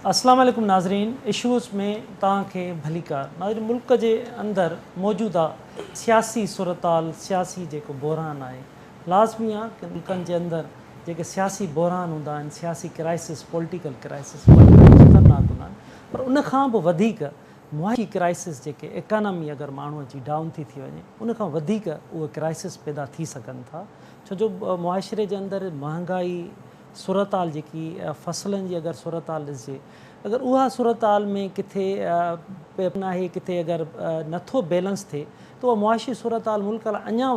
اسلام عليڪم ناظرين اشوز ۾ توهان کي ڀليڪار ناظرين ملڪ جي اندر موجوده سياسي صورتحال سياسي جيڪو بحران آهي لازمي آهي ڪه ملڪن جي اندر جيڪي سياسي بحران هوندا آهن سياسي ڪرائسس پوليٽيڪل ڪرائسس خطرناڪ هوندا آهن پر ان کان به وڌيڪ معاشي ڪرائسس جيڪي ايڪانامي اگر ماڻهو جي ڊائون ٿي ٿي وڃي ان کان وڌيڪ اهي ڪرائسس پيدا ٿي سگهن ٿا ڇو جو معاشري جي اندر مهانگائي صورتحال جيڪي فصلن جي اگر صورتحال ڏسجي اگر اها صورتحال ۾ ڪٿي ناهي ڪٿي اگر نٿو بيلنس ٿئي ته اها معاشي صورتحال ملڪ لاء اڃا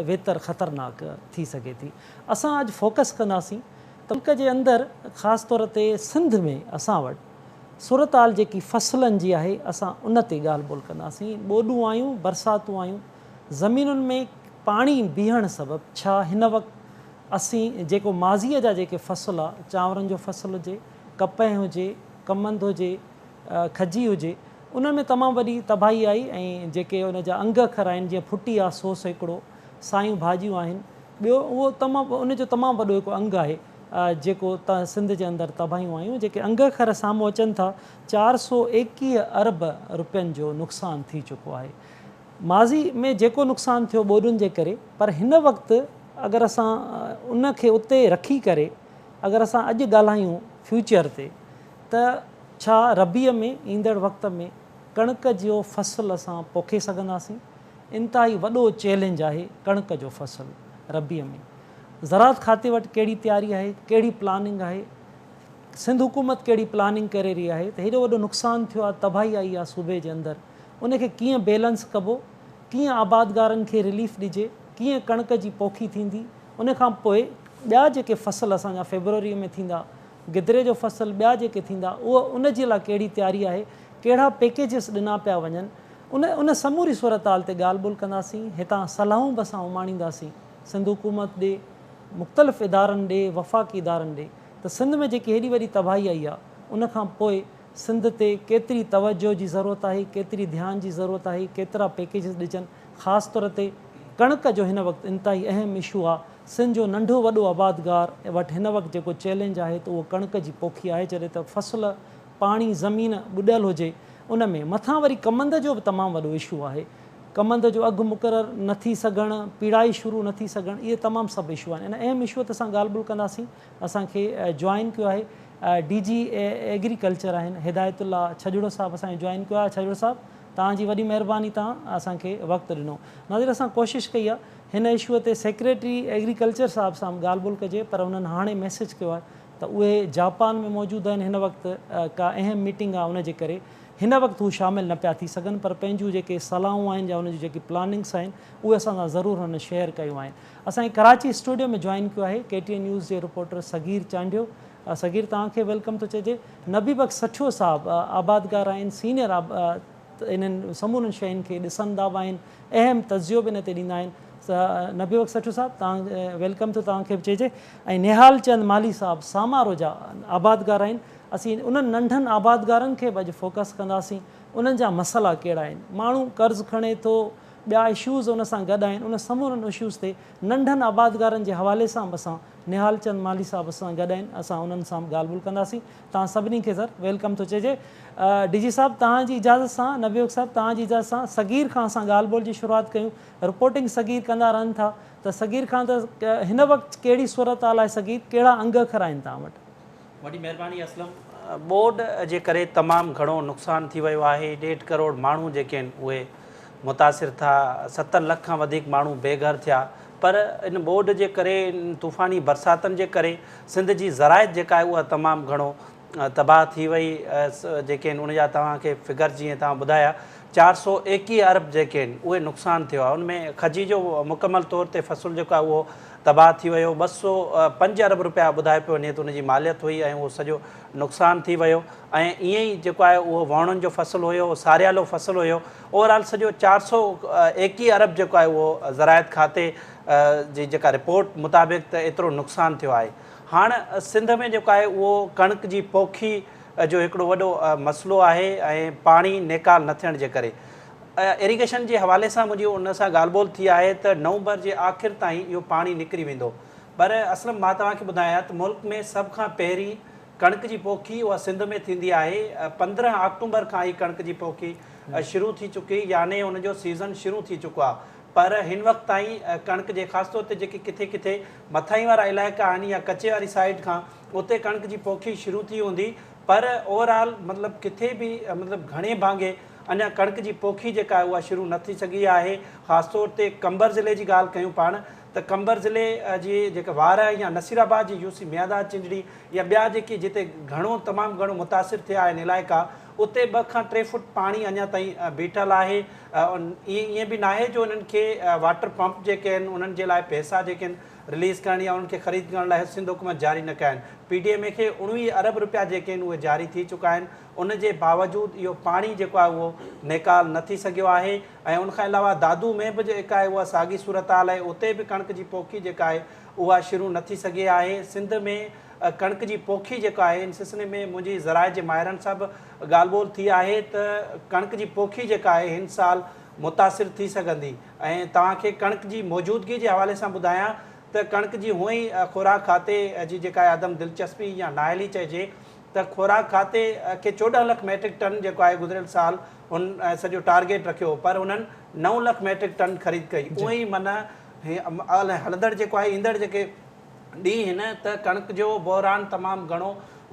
ويتر خطرناڪ ٿي سگهي ٿي اسان اڄ فوڪس ڪنداسين ته ملڪ جي اندر خاص طور تي سنڌ ۾ اسان وٽ صورتحال جيڪي فصلن جي آهي اسان ان تي ڳالهه ٻولهه ڪنداسين ٻوڏون آيون برساتون آيون زمينن ۾ پاڻي بيهڻ سبب ڇا هن وقت اسين جيڪو ماضيء جا جيڪي فصل آ چانورن جو فصل هجي، ڪپهه هجي، ڪمند هجي، کجي هجي، انهن ۾ تمام وڏي تباهي آئي ۽ جيڪي ان جا انگ اکر آهن جيئن ڦٽي آ 100%، سايون ڀاڄيون آهن، ٻيو اهو تمام ان جو تمام وڏو هڪ انگ آهي جيڪو سنڌ جي اندر تباهيون آيون جيڪي انگ اکر سامهون اچن ٿا 421 ارب رپين جو نقصان ٿي چڪو آهي. ماضي ۾ جيڪو نقصان ٿيو ٻوڏن جي ڪري پر هن وقت اگر اسان ان کي اتي رکي ڪري اگر اسان اڄ ڳالهايون فيوچر تي ته ڇا ربيع ۾ ايندڙ وقت ۾ ڪڻڪ جو فصل اسان پوکي سگهنداسين؟ انتهائي وڏو چئلينج آهي ڪڻڪ جو فصل ربيع ۾ زراعت کاتي وٽ ڪهڙي تياري آهي ڪهڙي پلاننگ آهي سنڌ حڪومت ڪهڙي پلاننگ ڪري رهي آهي ته هيڏو وڏو نقصان ٿيو آهي تباهي آئي آهي صوبي جي اندر ان کي ڪيئن بيلنس ڪبو، ڪيئن آبادگارن کي رليف ڏجي، ڪيئن ڪڻڪ جي پوکي ٿيندي، ان کان پوء ٻيا جيڪي فصل اسان جا فيبروري ۾ ٿيندا، گدري جو فصل ٻيا جيڪي ٿيندا اهو ان جي لاء ڪهڙي تياري آهي، ڪهڙا پيڪيجز ڏنا پيا وڃن، ان ان سموري صورتحال تي ڳالهه ٻولهه ڪنداسين، هتان صلاحون به اسان اماڻينداسين سنڌ حڪومت ڏي، مختلف ادارن ڏي، وفاقي ادارن ڏي ته سنڌ ۾ جيڪي هيڏي وڏي تباهي آئي آهي ان کان پوء سنڌ تي ڪيتري توجهه جي ضرورت آهي، ڪيتري ڌيان جي ضرورت آهي، ڪيترا پيڪيجز ڏجن، خاص طور تي ڪڻڪ جو هن وقت انتهائي اهم اشو آ، سنڌ جو ننڍو وڏو آبادگار وٽ هن وقت جيڪو چئلينج آهي ته اهو ڪڻڪ جي پوکي آهي، جڏهن ته فصل، پاڻي، زمين ٻڏل هجي ان ۾ مٿان وري ڪمند جو به تمام وڏو اشو آهي، ڪمند جو اگهه مقرر نه ٿي سگهڻ، پيڙائي شروع نه ٿي سگهڻ اهي تمام سڀ اشو آهن، ان اهم اشو تي اسان ڳالهه ٻولهه ڪنداسين، اسان کي جوائن ڪيو آهي. ڊي جي ايگريڪلچر آهن هدايت الله ڇڄڙو صاحب اسان کي جوائن ڪيو آهي ڇڄڙو صاحب توهان جي وڏي مهرباني توهان اسان کي وقت ڏنو ناظرين اسان ڪوشش ڪئي آهي هن اشو تي سيڪريٽري ايگريڪلچر صاحب سان به ڳالهه ٻولهه ڪجي پر انهن هاڻي ميسيج ڪيو آهي ته اهي جاپان ۾ موجود آهن هن وقت ڪا اهم ميٽنگ آهي ان جي ڪري هن وقت هو شامل نه پيا ٿي سگهن پر پنهنجون جيڪي صلاحون آهن يا ان جون جيڪي پلاننگس آهن اهي اسان سان ضرور هنن شيئر ڪيون آهن اسان کي ڪراچي اسٽوڊيو ۾ جوائن ڪيو آهي ڪي ٽي اين نيوز جي رپورٽر صغير چانڊيو صغير توهان کي welcome ٿو چئجي نبي بخش سٺيو صاحب آبادگار آهن سينئر انهن سمورن شين کي ڏسندا به آهن اهم تجزيو به ان تي ڏيندا آهن نبي بخش سٺيو صاحب توهان welcome ٿو توهان کي به چئجي ۽ نهال چند مالهي صاحب سامارو جا آبادگار آهن اسين انهن ننڍن آبادگارن کي به اڄ فوڪس ڪنداسين انهن جا مسئلا ڪهڙا آهن ماڻهو قرض کڻي ٿو ٻيا اشوز ان سان گڏ آهن ان سمورن اشوز تي ننڍن آبادگارن جي حوالي سان به اسان نهال چند مالهي صاحب اسان سان گڏ آهن اسان انهن سان به ڳالهه ٻولهه ڪنداسين توهان سڀني کي سر welcome ٿو چئجي ڊي جي صاحب توهان جي اجازت سان نبي بخش صاحب توهان جي اجازت سان صغير کان اسان ڳالهه ٻولهه جي شروعات ڪيون رپورٽنگ صغير ڪندا رهن ٿا ته صغير کان ته هن وقت ڪهڙي صورتحال آهي صغير ڪهڙا انگ اکر آهن توهان وٽ. وڏي مهرباني اسلم. ٻوڏ جي ڪري تمام گهڻو نقصان ٿي ويو آهي، ڏيڍ ڪروڙ ماڻهو جيڪي آهن اهي متاثر ٿا، 70 لک کان وڌيڪ ماڻهو بي گهر ٿيا پر ان ٻوڏ جي ڪري ان طوفاني برساتن جي ڪري سنڌ جي زراعت جيڪا آهي اها تمام گهڻو تباهه ٿي وئي جيڪي آهن ان جا توهان کي فگر جيئن توهان ٻڌايا 421 ارب جيڪي آهن اهي نقصان ٿيو آهي ان ۾ کجي جو مڪمل طور تي فصل جيڪو آهي اهو تباهه ٿي ويو، 205 ارب رپيا ٻڌايو پيو وڃي ته ان جي ماليت هئي ۽ اهو سڄو نقصان ٿي ويو ۽ ائين ئي جيڪو آهي اهو ووڻن جو فصل هيو، ساريالو فصل هيو، اوور آل سڄو 421 ارب جيڪو آهي اهو زراعت کاتي جي جيڪا رپورٽ مطابق ته ايترو نقصان ٿيو آهي. هاڻ سنڌ ۾ جيڪو آهي اهو ڪڻڪ جي پوکي جو هڪڙو وڏو مسئلو آهي ۽ پاڻي نيڪال نه ٿيڻ جي ڪري ايريگيشن جي حوالي سان منهنجي ان سان ڳالهه ٻولهه ٿي آهي ته نومبر جي آخر تائين اهو پاڻي نڪري ويندو پر اسلم مان توهان کي ٻڌايان ته ملڪ ۾ سڀ کان پهرين ڪڻڪ جي پوکي اها سنڌ ۾ ٿيندي آهي. 15 آڪٽومبر کان ئي ڪڻڪ جي پوکي شروع ٿي چڪي، يعني ان جو سيزن شروع ٿي چڪو آهي، پر هن وقت تائين ڪڻڪ جي خاص طور تي جيڪي ڪٿي ڪٿي مٿاهين وارا علائقا آهن يا ڪچي واري سائيڊ کان اتي ڪڻڪ جي پوکي شروع ٿي هوندي، پر اوور آل مطلب ڪٿي به مطلب گهڻي ڀاڱي اڃا ڪڻڪ جي پوکي جيڪا آهي اها شروع نه ٿي سگهي آهي. خاص طور تي قمبر ضلعي جي ڳالهه ڪيون پاڻ ته قمبر ضلعي جي جيڪا وارهه يا نصيرآباد جي يوسي ميانداد چنجڙي يا ٻيا جيڪي جتي گهڻو تمام گهڻو متاثر ٿيا آهن علائقا، اتي 2 کان 3 فوٽ پاڻي اڃا تائين بيٺل آهي. ائين به ناهي جو انهن کي واٽر پمپ جيڪي آهن انهن جي لاء پئسا جيڪي آهن رليز ڪرڻ يا انهن کي خريد ڪرڻ لاء سنڌ حڪومت جاري نه ڪيا آهن. پي ڊي ايم اي کي 19 ارب رپيا جيڪي آهن اهي جاري ٿي چڪا آهن، ان جي باوجود اهو پاڻي جيڪو آهي اهو نيڪال نه ٿي سگهيو آهي. ۽ ان کان علاوه دادو ۾ به جيڪا آهي اها ساڳي صورتحال آهي، اتي به ڪڻڪ جي پوکي جيڪا آهي اها شروع نه ٿي سگهي آهي. سنڌ ۾ ڪڻڪ جي پوکي جيڪا آهي ان سلسلي ۾ منهنجي زراعت جي ماهرن سان به ڳالهه ٻولهه ٿي آهي ته ڪڻڪ جي پوکي جيڪا آهي هن سال متاثر ٿي سگهندي. ۽ توهان کي ڪڻڪ جي موجودگي جي حوالي سان ٻڌايان ته ڪڻڪ جي هونئن ئي خوراڪ کاتي جي جيڪا آهي عدم دلچسپي يا نااهلي چئجي ته خوراڪ کاتي کي 14 لک ميٽرڪ ٽن جيڪو آهي گذريل سال هن سڄو ٽارگيٽ رکيو هو، پر هنن 9 لک ميٽرڪ ٽن خريد ڪئي. اونئن ئي معنيٰ هلندڙ جيڪو آهي ايندڙ جيڪي ڏينهن هن ته ڪڻڪ جو بحران تمام گهڻو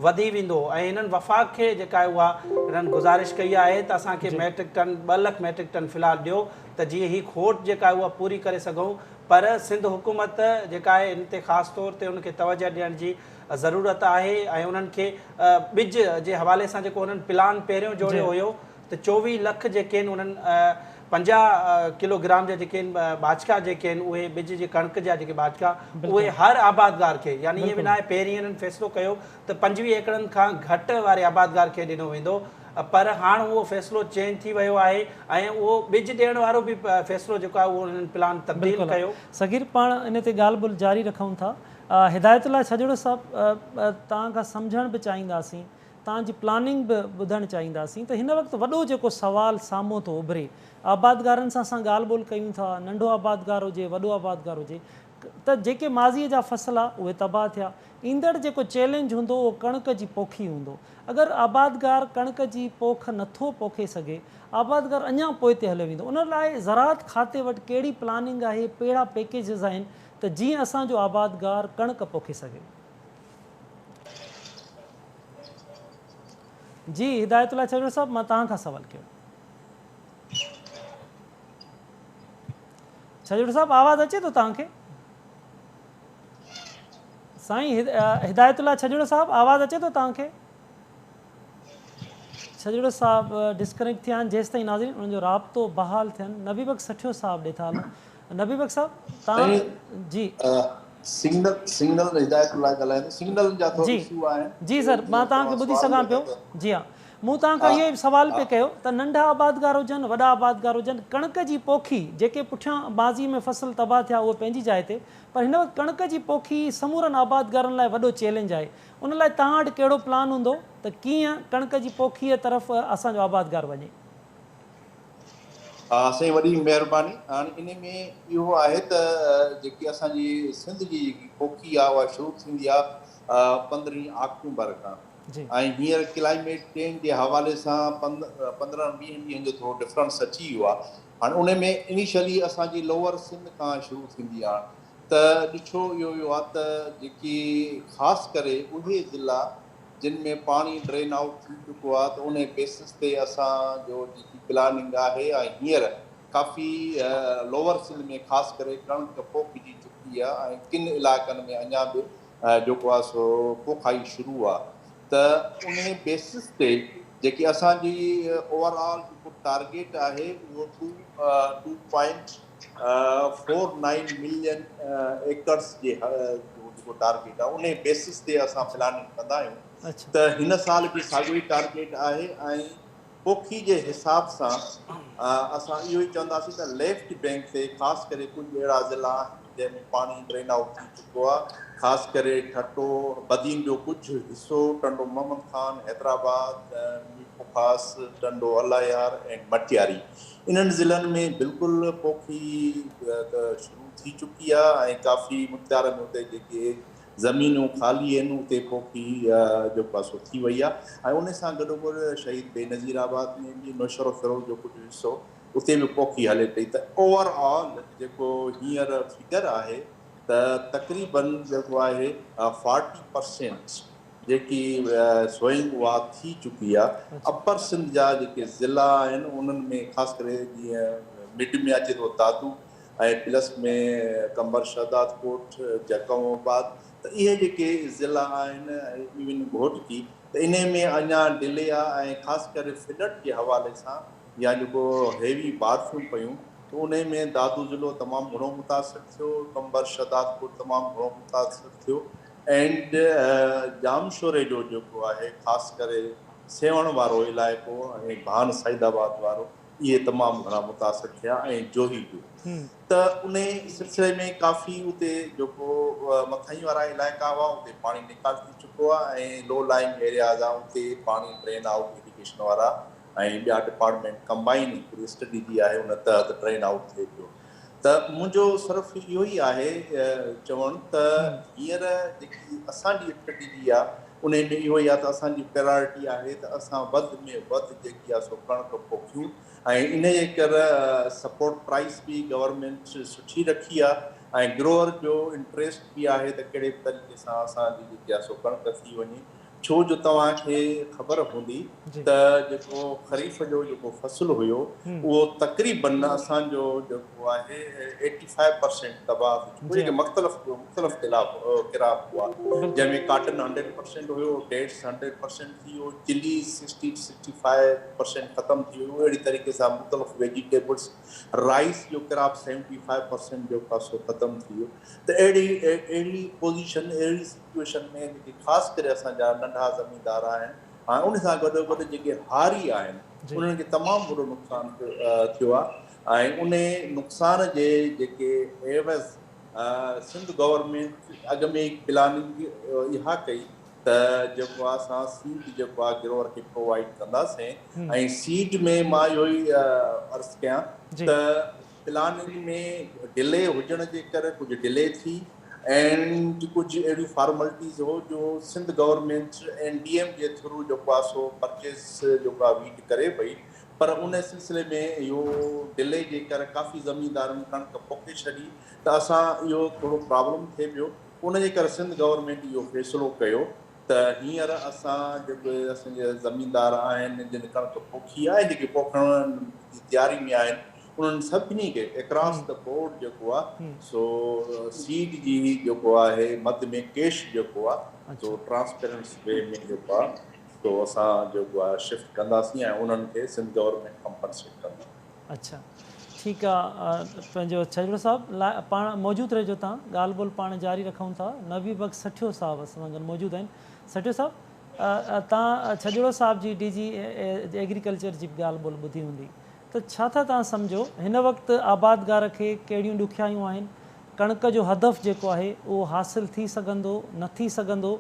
وڌي ويندو ۽ هنن وفاق کي جيڪا آهي اها هنن گذارش ڪئي آهي ته اسان کي metric ton 2 lakh metric ton في الحال ڏيو ته جيئن هي کوٽ جيڪا آهي اها پوري ڪري سگهون، پر سنڌ حڪومت جيڪا آهي ان تي خاص طور تي ان کي توجه ڏيڻ جي ضرورت آهي ۽ انهن کي ٻج جي حوالي سان جيڪو هنن پلان پهريون جوڙيو هيو ته 24 لک جيڪي آهن انهن 50 ڪلو گرام جا جيڪي آهن ٻاچڪا جيڪي آهن اهي ٻج جي ڪڻڪ جا جيڪي ٻاچڪا اهي هر آبادگار کي، يعني ائين به ناهي پهرين انهن فيصلو ڪيو ته 25 ايڪڙن کان گهٽ واري آبادگار کي ڏنو ويندو، پر هاڻ اهو فيصلو چينج ٿي ويو آهي ۽ اهو ٻج ڏيڻ وارو به فيصلو جيڪو آهي اهو انهن پلان تبديل ڪيو. صغير پاڻ ان تي ڳالهه ٻولهه جاري رکون ٿا. هدايت الله ڇڄڙو صاحب توهان کان سمجهڻ به چاهينداسين، توهان جي پلاننگ به ٻڌڻ چاهينداسين ته هن وقت وڏو جيڪو سوال سامهون ٿو اڀري، آبادگارن سان اسان ڳالهه ٻولهه ڪيون ٿا، ننڍو آبادگار هجي وڏو آبادگار هجي ته جيڪي ماضيء جا فصل آ اهي تباهه ٿيا، ايندڙ جيڪو چئلينج هوندو اهو ڪڻڪ جي پوکي هوندو، اگر آبادگار ڪڻڪ جي پوک نٿو پوکي سگهي، آبادگار اڃا پوئتي هليو ويندو، ان لاء زراعت کاتي وٽ ڪهڙي پلاننگ آهي، ڪهڙا پيڪيجز آهن ته جيئن اسان جو آبادگار ڪڻڪ پوکي سگهي. جي هدايت الله ڇڄڙو صاحب مان توهان کان سوال ڪيو. ڇڄڙو صاحب آواز اچي ٿو توهان کي؟ سائين هدايت الله ڇڄڙو صاحب آواز اچي ٿو توهان کي؟ ڇڄڙو صاحب ڊسڪنيڪٽ ٿيا آهن، جيستائين ناظرين انهن جو رابطو بحال ٿين نبي بخش سٺيو صاحب ڏي ٿا هلون. نبي بخش صاحب توهان جي سگنل سگنل هدايت الله ڳالهايان ٿو سگنلن جا ٿورا اشو آهن. جي سر مان توهان کي ٻڌي سگهان پيو. جي ها مون توهان کان اهو ئي سوال پئي ڪيو ته ننڍا آبادگار هجن وڏا آبادگار هجن ڪڻڪ جي پوکي جيڪي پٺيان ماضي ۾ فصل تباهه ٿيا اهي پنهنجي جاء تي پر هن وقت ڪڻڪ جي پوکي سمورن آبادگارن لاء وڏو چئلينج آهي ان لاء توهان وٽ ڪهڙو پلان هوندو ته ڪيئن ڪڻڪ جي پوکيء طرف اسان جو آبادگار وڃي. ها سائين وڏي مهرباني. هاڻي انهي ۾ اهو آهي ته جيڪي اسان جي سنڌ جي جيڪي پوکي آهي اها شروع ٿيندي آهي 15 آڪٽومبر کان ۽ هينئر ڪلائميٽ چينج جي حوالي سان 15 20 ڏينهن جو ٿورو ڊفرنس اچي ويو آهي. هاڻي انهي ۾ انيشلي اسان جي لوئر سنڌ کان شروع ٿيندي آهي ته ڏٺو اهو ويو آهي ته جيڪي خاص ڪري اهي ضلعا جن ۾ پاڻي ڊرين آئوٽ ٿي چڪو آهي ته انهي بيسس تي اسان جو جيڪي پلاننگ آهي ۽ هينئر ڪافي لوئر سنڌ ۾ خاص ڪري ڪڻڪ پوکجي چڪي آهي ۽ ڪن علائقن ۾ اڃا به جيڪو آهي سو پوکائي شروع آهي ته انهي بيسس تي جيڪي اسان جي اوور آل جيڪو ٽارگيٽ آهي اهو 2.49 ملين ايڪڙس جي جيڪو ٽارگيٽ آهي انهي بيسس تي اسان پلاننگ ڪندا آهيون ته هن سال به ساڳيو ئي ٽارگيٽ آهي ۽ پوکي جي حساب سان اسان اهو ئي چونداسين ته ليفٽ بينڪ تي خاص ڪري ڪجهه اهڙا ضلعا آهن جنهن ۾ پاڻي ڊرين آئوٽ ٿي چڪو آهي خاص ڪري ٺٽو، بدين جو ڪجهه حصو، ٽنڊو محمد خان، حيدرآباد، ميرپورخاص، ٽنڊو الله يار ۽ مٽياري انهن ضلعن ۾ بلڪل پوکي ته شروع ٿي چڪي آهي ۽ ڪافي مقدار ۾ اتي جيڪي زمينون خالي آهن اتي پوکي جيڪو آهي سو ٿي وئي آهي ۽ ان سان گڏوگڏ شهيد بينظير آباد ۾ به نوشهرو فيروز جو ڪجهه حصو اتي به پوکي هلي پئي ته اوور آل جيڪو هينئر فگر آهي ته تقريبن جيڪو آهي 40% جيڪي سوئنگ اها ٿي چڪي آهي. اپر سنڌ جا جيڪي ضلعا آهن انهن ۾ خاص ڪري جيئن مڊ ۾ اچي ٿو دادو ۽ پلس ۾ قمبر شهدادڪوٽ، جيڪب آباد ته اهي جيڪي ضلعا آهن ايون گهوٽڪي ته انهي ۾ اڃا ڊلي آهي ۽ خاص ڪري فلڊ جي حوالي سان يا جيڪو هيوي بارشون پيون ته انهي ۾ دادو ضلعو تمام گهڻو متاثر ٿيو، قمبر شهدادڪوٽ تمام گهڻو متاثر ٿيو اينڊ ڄامشوري جو جيڪو آهي خاص ڪري سيوهڻ وارو علائقو ۽ ڀان سعيد آباد وارو اهي تمام گهڻا متاثر ٿيا ۽ جوهي جو ته انهي سلسلي ۾ ڪافي اتي جيڪو مٿاهين وارا علائقا هئا اتي پاڻي نيڪال ٿي چڪو آهي ۽ لو لائنگ ايرياز آ اتي پاڻي ڊرين آئوٽ اريگيشن وارا ۽ ٻيا ڊپارٽمينٽ ڪمبائن هڪڙي اسٽريٽجي آهي ان تحت ڊرين آئوٽ ٿئي پيو ته منهنجو صرف اهو ئي آهي چوڻ ته هينئر جيڪي اسان جي اسٽريٽجي آ انهي ۾ اهو ئي آ ته اسان جي پرائرٽي آهي ته اسان وڌ ۾ وڌ جيڪي آ سو ڪڻڪ پوکيون ۽ انهي جي ڪر سپورٽ پرائس به گورنمينٽ سٺي رکي آ ۽ گروئر جو انٽريسٽ به آهي ته ڪهڙي به طريقي سان اسان جي جيڪي آ سو ڪڻڪ ٿي وڃي ڇو جو توهان کي خبر هوندي ته جيڪو خريف جو جيڪو فصل هيو اهو تقريبن اسان جو جيڪو آهي ايٽي فائيو پرسينٽ تباهه ٿي چڪو جيڪي مختلف مختلف خلاف ڪراپ هئا جنهن ۾ ڪاٽن 100% هيو ڊيٽس 100% ٿي ويو چلي 60 65% ختم ٿي ويو اهڙي طريقي سان مختلف ويجيٽيبلس رائس جو ڪراپ 75% جيڪو آهي سو ختم ٿي ويو ته اهڙي اهڙي پوزيشن اهڙي سچوئيشن ۾ جيڪي خاص ڪري اسان جا ننڍا زميندار آهن ۽ ان سان گڏو گڏ جيڪي هاري آهن انهن کي تمام وڏو نقصان ٿيو آهي ۽ ان نقصان جي جيڪي عيوض سنڌ گورنمينٽ اڳ ۾ ئي پلاننگ اها ڪئي ته جيڪو آهي اسان سيڊ جيڪو آهي گروئر کي پرووائيڊ ڪنداسين ۽ سيڊ ۾ مان اهو ئي عرض ڪيان ته پلاننگ ۾ ڊلي هجڻ جي ڪري ڪجهه ڊلي ٿي اينڊ ڪجهه اهڙيون فارملٽيز هو جو Sindh government N D M جي ٿرو جيڪو آهي سو پرچيز جيڪو آهي ويٽ ڪري پئي پر ان سلسلي ۾ اهو ڊلي جي ڪري ڪافي زميندارن ڪڻڪ پوکي ڇڏي ته اسان اهو ٿورو پرابلم ٿئي پيو ان جي ڪري سنڌ گورنمينٽ اهو فيصلو ڪيو ته هينئر اسان جيڪي اسان جا زميندار آهن جن ڪڻڪ پوکي آهي ۽ جيڪي پوکڻ جي تياري ۾ آهن انهن سڀني کي اڪراس the board جيڪو آهي سو سيڊ جي جيڪو آهي مد ۾ ڪيش جيڪو آهي سو ٽرانسپيرنٽس وي ۾ جيڪو آهي سو اسان جيڪو آهي شفٽ ڪنداسين ۽ انهن کي سنڌ گورنمينٽ ڪمپنسيٽ ڪندي. اڇا ٺيڪ آ پنهنجو ڇڄڙو صاحب پاڻ موجود رهجو تان ڳالهه ٻولهه پاڻ جاري رکون ٿا نبي بخش سٺيو صاحب اسان سان گڏ موجود آهن سٺيو صاحب تان ڇڄڙو صاحب جي ڊي جي ايگريڪلچر جي به ڳالهه ٻولهه ٻڌي هوندي ته ڇا ٿا تان سمجهو هن وقت آبادگار کي ڪهڙيون ڏکيائيون آهن ڪڻڪ جو هدف جيڪو آهي اهو حاصل ٿي سگهندو نه ٿي سگهندو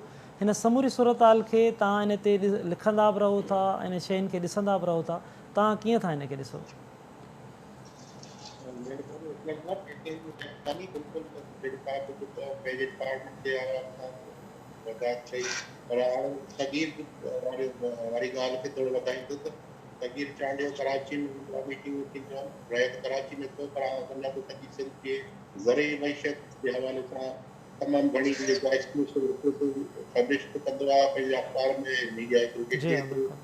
هن سموري صورتحال کي تان ان تي لکندا به رهو ٿا ان شين کي ڏسندا به رهو ٿا توهان ڪيئن ٿا هن کي ڏسو؟ جي ها بلڪل.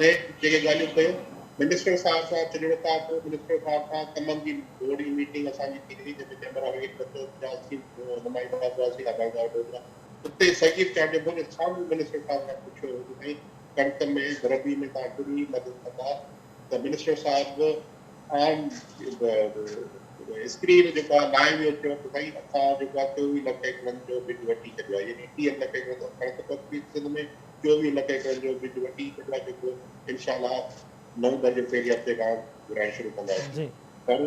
۾ جيڪي ڳالهيون ڪيون منسٽر صاحب سان چنڙ صاحب منسٽر صاحب سان ڪمن جي بورڊ جي ميٽنگ اسان جي ٿي هئي جنهن ۾ چيمبر آف ايگريڪلچر جا اسين نمائندا هئاسين آبادگار ڊوگرا اتي صغير چانڊيو منهنجي سامهون منسٽر صاحب کان پڇيو هو ته سائين ڪڻڪ ۾ ربيع ۾ توهان ڪهڙي مدد ڪندا ته منسٽر صاحب آن اسڪرين جيڪو آهي لائيو اهو چيو ته سائين اسان جيڪو آهي 24 لک ايڪڙن جو ٻج وٺي ڇڏيو آهي يعني 30 لک ايڪڙن ڪڻڪ پوکبي سنڌ ۾ 24 لک ايڪڙن جو ٻج وٺي ڇڏيو آهي جيڪو انشاء الله نومبر جي پهرين هفتي کان گهرائڻ شروع ڪنداسين پر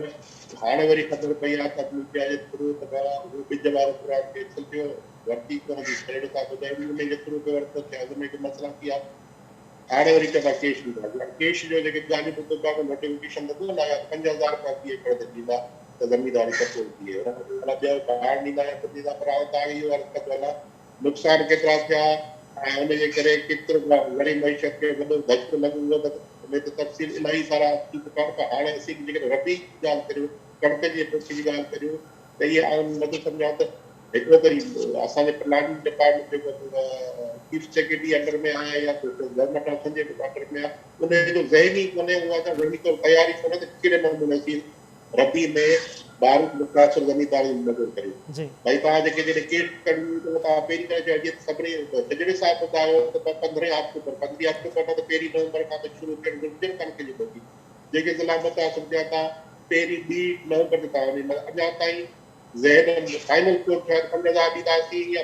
هاڻي وري خبر پئي آهي ته ميڊيا جي ٿرو ته بابا اهو ٻج وارو پروگرام ڪينسل ٿيو ورتي ڪونه ٿي سهيڙ صاحب ٻڌايو به انهي جي ٿرو پئي ورتو ٿيا اڳ ۾ ڪي مسئلا ٿي ويا هاڻي وري چوندا ڪيش ڏينداسين هاڻي ڪيش جو جيڪي ڳالهيون ٻڌو پيا ته نوٽيفڪيشن ته ڪونه آيو آهي 5000 رپيا في ايڪڙ تي ڏيندا ته زمينداري سپورٽ ٿئي ان کان پوء ٻيو ڀاڙ ڏيندا يا ڪجهه ڏيندا پر آئون توهان کي اهو عرض ڪندو هلان نقصان ڪيترا ٿيا ۽ ان جي ڪري ڪيترو زرعي معيشت کي وڏو ڌچڪو لڳو اهو ته ان تي تفصيل الاهي سارا اچي چڪا آهن پر هاڻي اسين جيڪڏهن ربيع جي ڳالهه ڪريون، ڪڻڪ جي پوکي جي ڳالهه ڪريون ته اهي آئون نٿو سمجهان ته هڪڙو ته اسان جي پلاننگ ڊپارٽمينٽ جيڪو چيف سيڪريٽري انڊر ۾ آهي يا گورنمينٽ آف سنڌ جي انڊر ۾ آهي ان جو ذهن ئي ڪونهي اها ذهني طور تياري ڪونهي ته ڪهڙي نموني اسين ربيع ۾ بارود متاثر زميندارن جي مدد ڪريو. ڀائي توهان جيڪي جڏهن ڪيس ڪڍي هئي ته توهان پهرين ڪري چيو جيئن سڀني ڇڄڙي صاحب ٻڌايو ته پندرهين آڪٽوبر پندرهين آڪٽوبر نه ته پهرين نومبر کان ته شروع ٿيڻ گهرجي نه ڪڻڪ جي پوکي جيڪي ضلعا متاثر ٿيا تان پهرين ٻي نومبر تي توهان وڃي اڃا تائين ذهن ۾ فائنل ڪونه ٿيو آهي ته 5000 ڏينداسين يا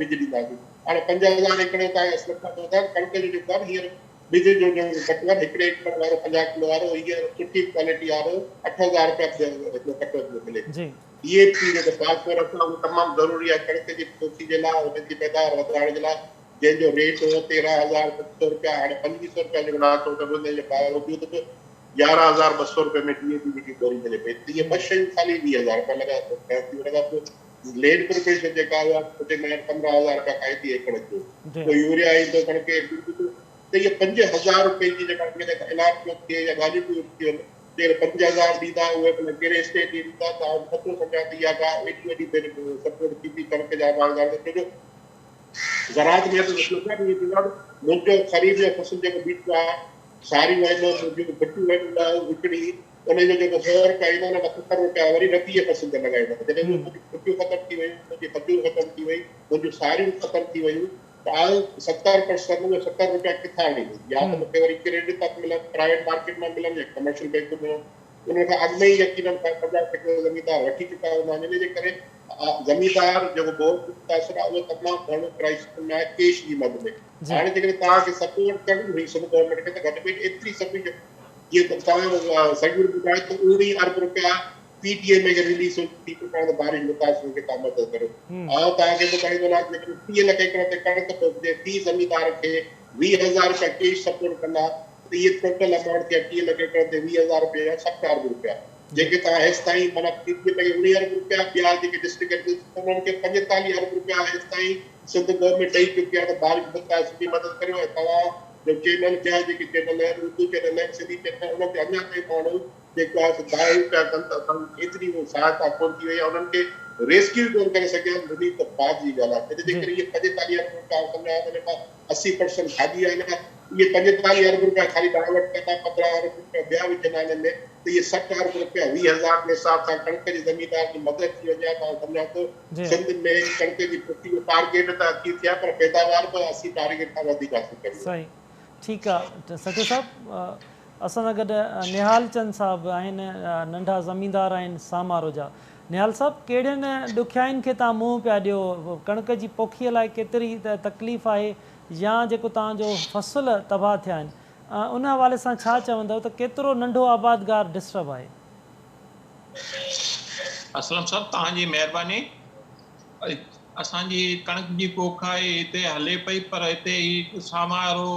ٻج ڏينداسين هاڻي 5000 ايڪڙ جو توهان اصل کان ٻڌايو ڪڻڪ جو جيڪو آهي هينئر ٻج جو جيڪو ڪٽو آهي هڪڙي ايڪڙ وارو 50 ڪلو وارو هينئر سٺي ڪوالٽي وارو 8000 رپيا هڪڙو ڪٽو پيو ملي. ڊي اي پي جيڪو فاسفورس آهي اهو تمام ضروري آهي ڪڻڪ جي پوکي جي لاء ان جي پيداوار وڌائڻ جي لاء جنهن جو ريٽ هو 13700 رپيا هاڻي 2500 رپيا جيڪو ناڪو ڪيو ان جي باوجود به 11200 رپئي ۾ ڊي اي پي جيڪي ٻوري ملي پئي ته اهي ٻه شيون خالي 20000 رپيا لڳا ٿي ان کان پوء لينڊ پريپريشن جيڪا اها 9 15000 رپيا کائي ٿي ايڪڙ جو پوء يوريا ايندو ڪڻڪ ته اهي 5000 رپئي جي جيڪا هينئر اعلان پيو ٿئي يا ڳالهيون پيون ٿين جيڪڏهن 5000 ڏيندا اهي ڀلا ڪهڙي اسٽيٽ جي ڏيندا ته آئون نٿو سمجهان ته اها ڪا ايڏي وڏي سپورٽ ٿيندي ڪڻڪ جا آبادگار کي ڇو جو زراعت ۾ ته مسئلو ڪانهي اهو ٿيندو آهي ته منهنجو خريف جو فصل جيڪو بيٺو آهي ساريون آهن منهنجون ڀٽيون آهن اها وڪڻي ان جو جيڪو سو رپيا ايندو ان مان 70 رپيا وري ربيع جي فصل تي لڳائيندو جڏهن منهنجون ڀٽيون ختم ٿي ويون منهنجي کجور ختم ٿي وئي منهنجون ساريون ختم ٿي ويون ته آئون 70% اهي 70 رپيا ڪٿان آڻيندس يا ته مون کي وري ڪريڊٽ تان ملن پرائيويٽ مارڪيٽ مان ملن يا ڪمرشل بينڪن مان انهن کان اڳ ۾ ئي يقينن 50% زميندار وٺي چڪا هوندا آهن ان جي ڪري زميندار جيڪو ٻوڏ متاثر آهي اهو تمام گهڻو ڪرائسس ۾ آهي ڪيش جي مد ۾ هاڻي جيڪڏهن توهان کي سپورٽ ڪرڻي هئي سنڌ گورنمينٽ کي ته گهٽ ۾ گهٽ ايتري سپورٽ جيئن ته توهان سڄڻ ٻڌايو ته 19 ارب رپيا پي ٽي ايم اي کي رليز ٿي چڪا آهن ته بارش متاثرن کي توهان مدد ڪريو. آئون توهان کي ٻڌائيندو هلان ته جيڪڏهن 30 لک ايڪڙ تي ڪڻڪ پوکجي في زميندار کي 20,000 رپيا ڪيش سپورٽ ڪندا ته اهي ٽوٽل امائونٽ ٿيا 30 لک ايڪڙ تي 20,000 رپيا يا 60 ارب رپيا جيڪي توهان هيستائين معنيٰ پي ٽي ايم اي کي 19 ارب رپيا ٻيا جيڪي ڊسٽرڪٽ ايڊمنسٽريشن انهن کي 45 ارب رپيا هيستائين سنڌ گورنمينٽ ڏئي چڪي آهي ته بارش متاثرن جي مدد ڪريو ۽ توهان جو چينل ٻيا جيڪي چينل آهن اردو چينل آهن سنڌي چينل آهن انهن تي اڃا تائين ماڻهو جيڪو آهي سو دانهون پيا ڪن ته اسان جي ايتري اها سهائتا ڪونه ٿي وئي آهي انهن کي ريسڪيو ئي ڪونه ڪري سگهيا آهن رليف ته بعد جي ڳالهه آهي تنهن جي ڪري اهي 45 ارب رپيا آئون سمجهان ٿو ان مان 80 پرسنٽ ڀاڄي آهن اهي 45 ارب رپيا خالي ڊائيورٽ ڪندا 15 ارب رپيا ٻيا وجهندا انهن ۾ ته اهي 60 ارب رپيا 20 هزار جي حساب سان ڪڻڪ جي زميندار جي مدد ٿي وڃي ها ته آئون سمجهان ٿو سنڌ ۾ ڪڻڪ جي پوکي جو ٽارگيٽ ته اچيو ٿئي ها پر پيداوار به اسين ٽارگيٽ کان وڌيڪ حاصل ڪري سائين ٺيڪ آ سچو صاحب اسان سان گڏ نهال چند صاحب آهن ننڍا زميندار آهن سامارو جا نهال صاحب ڪهڙين ڏکيائين کي توهان منهن پيا ڏيو ڪڻڪ جي پوکي لاء ڪيتري تڪليف آهي يا جيڪو توهان جو فصل تباهه ٿيا آهن ان حوالي سان ڇا چوندؤ ته ڪيترو ننڍو آبادگار ڊسٽرب آهي. اسلم صاحب توهان جي مهرباني اسان جي ڪڻڪ جي پوک آهي هتي هلي پئي پر هتي هي سامارو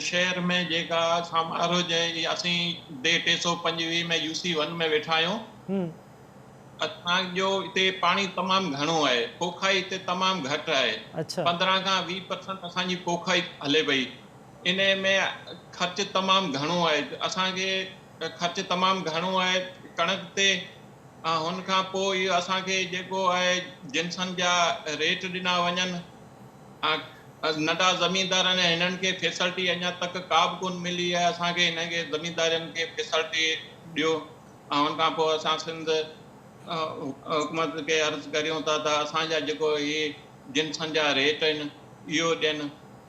شهر ۾ جيڪا سامارو جي اسين ڊي 325 ۾ يو سي 1 ۾ ويٺا آهيون اسان جو هتي پاڻي تمام گهڻو آهي پوکائي هتي تمام گهٽ آهي 15 کان 20 پرسنٽ اسان جي پوکائي هلي پئي انهي ۾ خرچ تمام گهڻو آهي اسان کي خرچ تمام گهڻو آهي ڪڻڪ تي هن کان پوء اهو اسان کي جيڪو آهي جنسن جا ريٽ ڏنا وڃن ننڍا زميندار آهن هنن کي فيسلٽي اڃا تڪ ڪا به ڪون ملي آهي اسان کي هنن کي زميندارن کي فيسلٽي ڏيو هن کان پوء اسان سنڌ حڪومت کي عرض ڪريون ٿا ته اسان جا جيڪو هي جنسن جا ريٽ آهن اهو ڏين